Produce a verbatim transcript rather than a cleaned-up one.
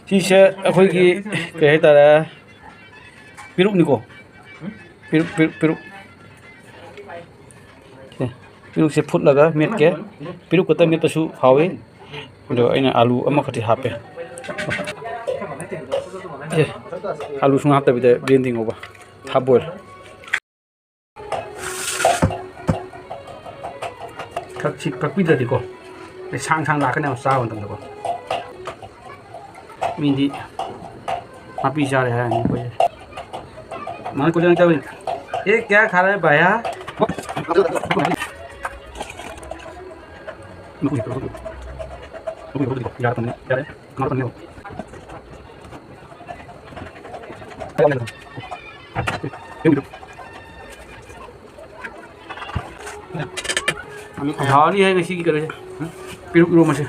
ꯁꯤꯁꯦ ꯑꯩꯈꯣꯏꯒꯤ ꯀꯩ ꯍꯥꯏꯇꯥꯔꯦ, ꯄꯤꯔꯨꯛꯅꯤꯀꯣ꯫ ꯄꯤꯔꯨꯛ, ꯄꯤꯔꯨꯛ, ꯄꯤꯔꯨꯛ꯫ ꯁꯦ, ꯄꯤꯔꯨꯛꯁꯦ ꯐꯨꯠꯂꯒ ꯃꯦꯠꯀꯦ꯫ ꯄꯤꯔꯨꯛ ꯈꯛꯇ ꯃꯦꯠꯄꯁꯨ ꯍꯥꯎꯋꯤ꯫ ꯑꯗꯣ ꯑꯩꯅ ꯑꯥꯂꯨ ꯑꯃꯈꯛꯇꯤ ꯍꯥꯞꯄꯦ꯫ ꯑꯦ, ꯑꯥꯂꯨ ꯁꯨꯡꯍꯥꯞ ꯍꯥꯞꯇꯕꯤꯗ blending ꯉꯧꯕ꯫ Half boil꯫ ꯀꯛꯁꯤ ꯀꯛꯄꯤꯗ꯭ꯔꯗꯤꯀꯣ, ꯑꯩ ꯁꯥꯡ ꯁꯥꯡ ꯂꯥꯛꯀꯅꯦꯕ ꯆꯥꯕ ꯃꯇꯝꯗꯀꯣ꯫ ꯃꯤꯗꯤ ꯅꯥꯄꯤ ꯆꯥꯔꯦ ꯍꯥꯏꯔꯅꯤ ꯑꯩꯈꯣꯏꯁꯦ꯫ ꯃꯥꯅ ꯀꯣꯏꯆꯦꯟ ꯆꯦꯜꯂꯤ꯫ ꯑꯦ, ꯀꯌꯥ ꯈꯥ ꯔꯍꯥ ꯍꯥꯏ ꯚꯥꯏꯌꯥ? ꯌꯥꯔꯦ, ꯌꯥꯔꯦ꯫ ꯍꯥꯎꯅꯤ ꯍꯥꯏ ꯉꯁꯤꯒꯤ ꯀꯩꯅꯣꯁꯦ꯫ ꯄꯤꯔꯨꯛ ꯏꯔꯣꯝꯕꯁꯦ꯫